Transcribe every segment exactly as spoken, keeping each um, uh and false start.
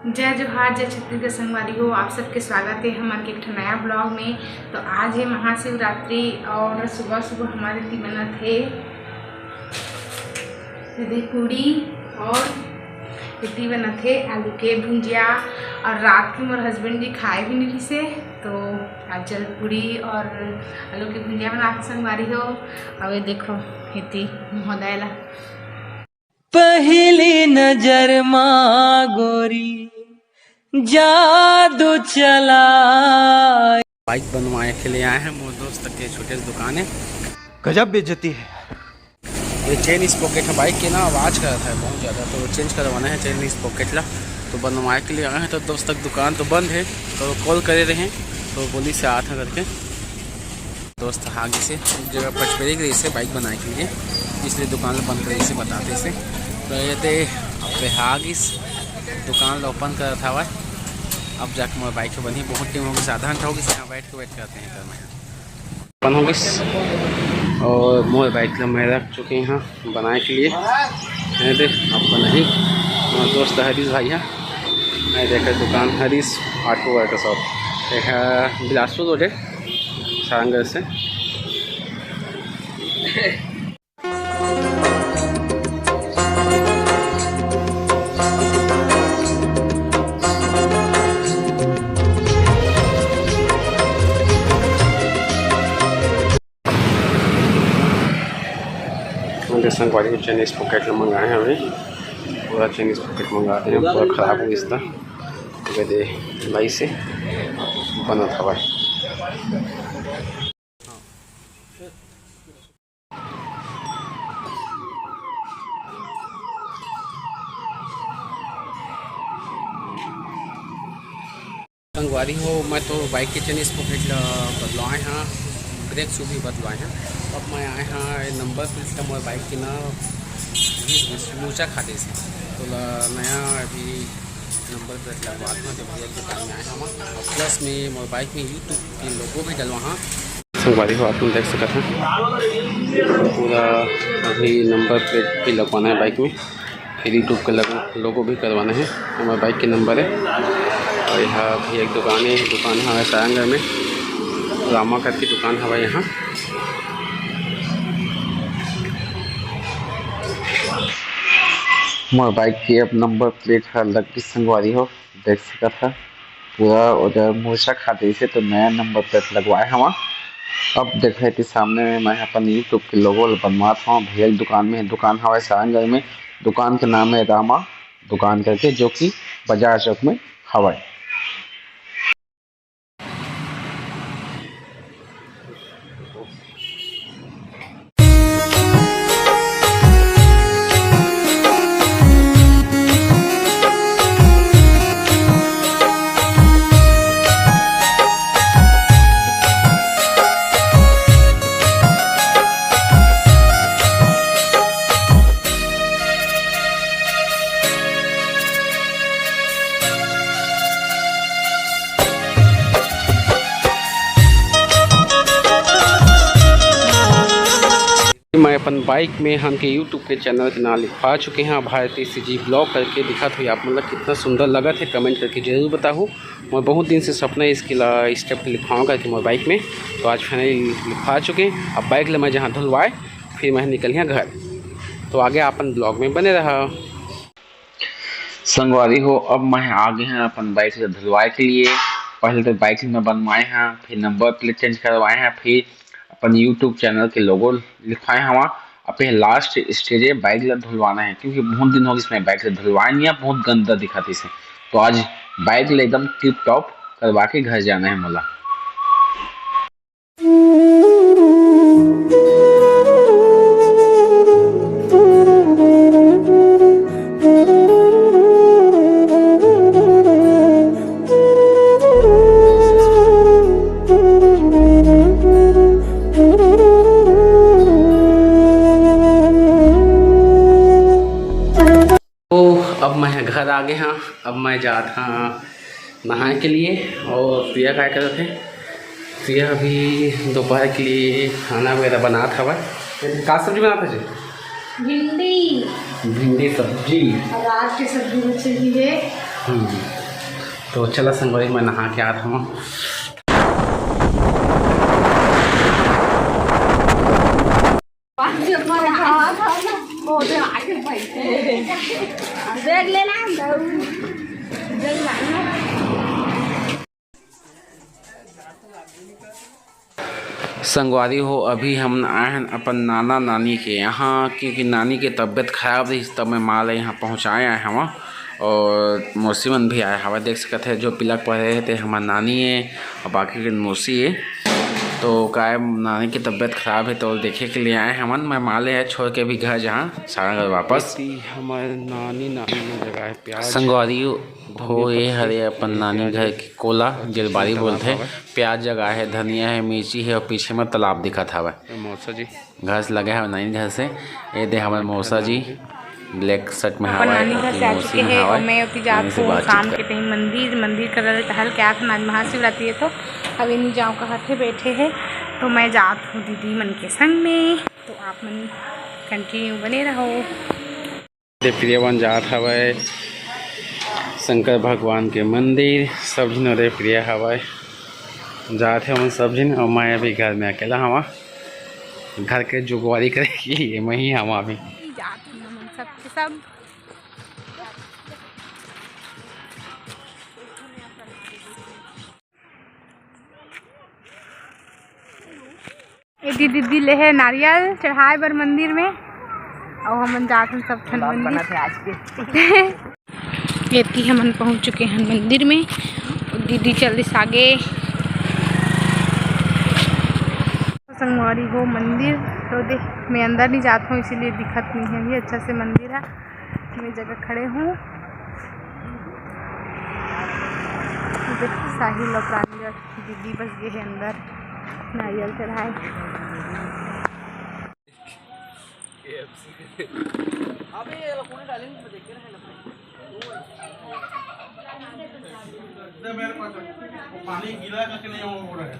जय जोहार, जय छत्तीसगढ़ संगवारी हो, आप सबके स्वागत है हमर के एक ठो नया ब्लॉग में। तो आज है महाशिवरात्रि और सुबह सुबह हमारे ती बनत है दीदी पूड़ी और इति बनत है आलू के भुंजिया। और रात के मोर हस्बैंड जी खाए भी नहीं से, तो आज जल पूड़ी और आलू के भुंजिया बना के संगवारी हो। अब ये देखो इति महोदय ला पहली नजर मा गोरी जादू चला। बाइक बनवाए के लिए आए हैं मोर दोस्त के छोटे से दुकान है। गजब बेइज्जती है। ये चेन स्पॉकेट है बाइक के ना, आवाज़ कर रहा है बहुत ज़्यादा, तो चेंज करवाना है चेन स्पॉकेट ला। तो बनवाए के लिए आए हैं तो दोस्त तक दुकान तो बंद है, तो कॉल करे रहे तो बोली से आत है करके। दोस्त आगे से एक जगह पचपेरी गई से बाइक बनाए के लिए, इसलिए दुकान बंद करे इसे बताते से। तो ये थे अब आगे इस दुकान ला ओपन कर था हुआ। अब जाके मोर बाइक पे बनी, बहुत टाइम हो गया, आधा घंटा हो गया यहाँ बैठ के वेट करते हैं। तो मैं अपन हो गइस और मोर बाइक ला मैं रख चुके हैं यहाँ बनाए के लिए। ये दे अपन ही मोर दोस्त हरीश भाई है। मैं देखा दुकान हरीश ऑटो वर्कशॉप, एक है बिलासपुर रोड है, सारंगढ़ से। हमरे संगवारी हो चेन स्पॉकेट ला मंगाए हवे, पूरा चेन स्पॉकेट मंगाते हैं, पूरा खराब हो इसका। तो दे भाई से बनत हवा। संगवारी हो, मैं तो बाइक के चेन स्पॉकेट ला बदलवाए हाँ, ब्रेक शू भी बदलवाए हैं। अब मैं आए हाँ ये नंबर प्लेट ला मोर बाइक के ना मोर्चा खा दे से, तो ला नया अभी नंबर प्लेट लगवा दूँ। जब भैया के दुकान में आए हाँ, प्लस में मोर बाइक में यूट्यूब के लोगो भी डलवा हाँ। संगवारी हो, आप लोग देख सकत हैं पूरा अभी नंबर प्लेट भी लगवाना है बाइक में, फिर यूट्यूब के लग लोगो भी करवाना है। हमारे बाइक के नंबर है। और यहाँ भी एक दुकान है, दुकान हमारे सारंगढ़ में रामा करके दुकान हवा यहाँ। मोर बाइक के अब नंबर प्लेट हर लग के संगवारी हो देख सकत हा, पूरा ओदर मोर्चा खा दे से, तो नया नंबर प्लेट लगवाए हवा। अब देखे थे सामने में मैं अपन यूट्यूब के लोगो ल बनवात हवा। भैया के दुकान में, दुकान हवय सारंगढ़ में, दुकान के नाम है रामा दुकान करके, जो कि बाजार चौक में हवय। मैं अपन बाइक में हमके यूट्यूब के चैनल के नाम लिखवा चुके हैं, भारती सीजी ब्लॉग करके। दिखत हुई आप, मतलब, कितना सुंदर लगत है, कमेंट करके जरूर बताहू। मैं बहुत दिन से सपना है इसके ला, इस टाइप के लिखवाऊँ करके मोर बाइक में। तो आज फाइनली लिखवा चुके हैं। अब बाइक ले मैं जहाँ धुलवाए, फिर मैं निकल यहाँ घर। तो आगे अपन ब्लॉग में बने रहा। संगवारी हो, अब मैं आ गए हैं अपन बाइक ला धुलवाए के लिए। पहले तो बाइक ला मैं बनवाए हैं, फिर नंबर प्लेट चेंज करवाए हैं, फिर अपन यूट्यूब चैनल के लोगो लिखवाए हवा। अब ये लास्ट स्टेज है, बाइक ला धुलवाना है, क्योंकि बहुत दिन हो गए इसमें बाइक ला धुलवाए नहीं है, बहुत गंदा दिखाती से। तो आज बाइक ला एकदम टिप टॉप करवा के घर जाना है मोला। तो अब मैं घर आ गए हाँ, अब मैं जात हाँ नहाए के लिए। और प्रिया काय करत है? प्रिया अभी दोपहर के लिए खाना वगैरह बनात हवय। का सब्जी बनात है जी? भिंडी। भिंडी सब्जी। और रात के सब्जी बचे हुई है, हम्म। तो चला संगवारी, मैं नहा के आत हूँ। देख लेना। संगवारी हो, अभी हम आए हन अपन नाना नानी के यहाँ, क्योंकि नानी के तबीयत खराब रहिस, तब मैं माँ ला यहाँ पहुँचाए आए हवं। और मौसी मन भी आए हवय, देख सकत हे, जो पिलक परे हे, ते हमर नानी ए और बाकी के मौसी ए। तो काय नानी के तबीयत खराब हे, तो देखे के लिए आए हमन। मैं माँ ला छोड़ के अभी घर जाहूँ, सारंगढ़ वापस। हमर नानी, नानी मन जगाए प्याज। संगवारी हो, ये हरे अपन नानी घर के कोला, जेला बारी बोलथे। प्याज जगाए हे, धनिया हे, मिर्ची हे और पीछे में तालाब दिखत हवय। मौसा जी। घर से लगे हवय नानी घर से। ये दे हमर मौसा जी, black shirt में अपन हवय, नानी घर से आ चुके हैं और मैं ओती जात हूँ शाम के टाइम मंदिर, मंदिर करा टहल के आत हन। आज महाशिवरात्रि है, तो अभी नहीं जाऊँ कहत हे, बैठे हैं, तो मैं जात हूँ दीदी मन के संग में। तो आप मन continue बने रहो। दे प्रिया मन जात हवय शंकर भगवान के मंदिर, सब झिन ओदे प्रिया हवय, जात हे हमन सब झिन, और मैं अभी घर में अकेला हवं, घर के जुगवारी करे के लिए मैं ही हवं अभी। जात हन हमन सब के सब। ये दीदी, दीदी ले हे नारियल चढ़ाए बर मंदिर में, अउ हमन जात हन सब ठन मंदिर। एती हमन पहुंच चुके हन मंदिर में, दीदी चल दिस आगे। संगवारी हो मंदिर तो देख, मैं अंदर नहीं जात हूँ, इसीलिए दिखत नहीं है ये अच्छा से मंदिर है। मैं जगह खड़े हूँ। देख, साहिल और प्रांजल दीदी बस गे हे अंदर नारियल चढ़ाए। अबे ये लोग कोने डालेंगे, मैं देख के रहे ना। पानी गीला करके नहीं हो रहा है।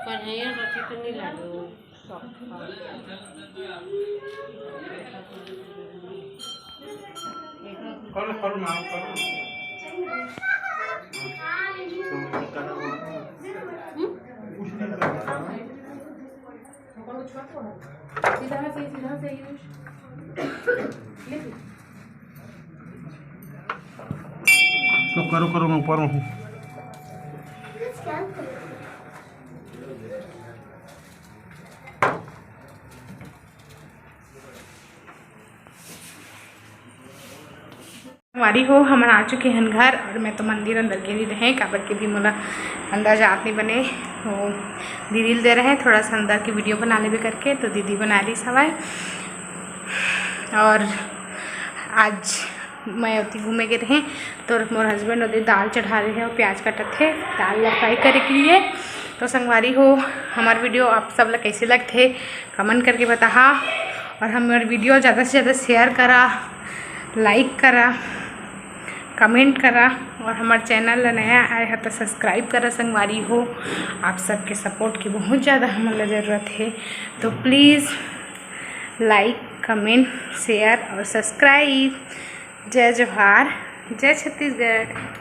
कन्हैया रखे तो नहीं लागे। करो, करो ना, करो। सीधा से, सीधा से use। तो करो, करो, मैं ऊपर में हूँ। संगवारी हो, हमन आ चुके हन घर, और मैं तो मंदिर अंदर गे नहीं रहे, काबर के भी मोला अंदर जात नहीं बने। वो दीदी ल दे रहे थोड़ा सा अंदर के video बना लेबे करके, तो दीदी बना रही हवय। और आज मैं ओती घूमे गे रहे, तो मोर husband ओती दाल चढ़ा रहे हे और प्याज कटत हे, दाल ला fry करे के लिए। तो संगवारी हो, हमार video आप सब ला कैसे लगथे, comment करके बताहा, और हमार video ज़्यादा से ज़्यादा share करा, like करा, comment करा, और हमार channel ला नया आए हा तो subscribe करा संगवारी हो। आप सबके support की बहुत ज़्यादा हमन ला ज़रूरत हे, तो please like, comment, share और subscribe। जय जोहार, जय छत्तीसगढ़।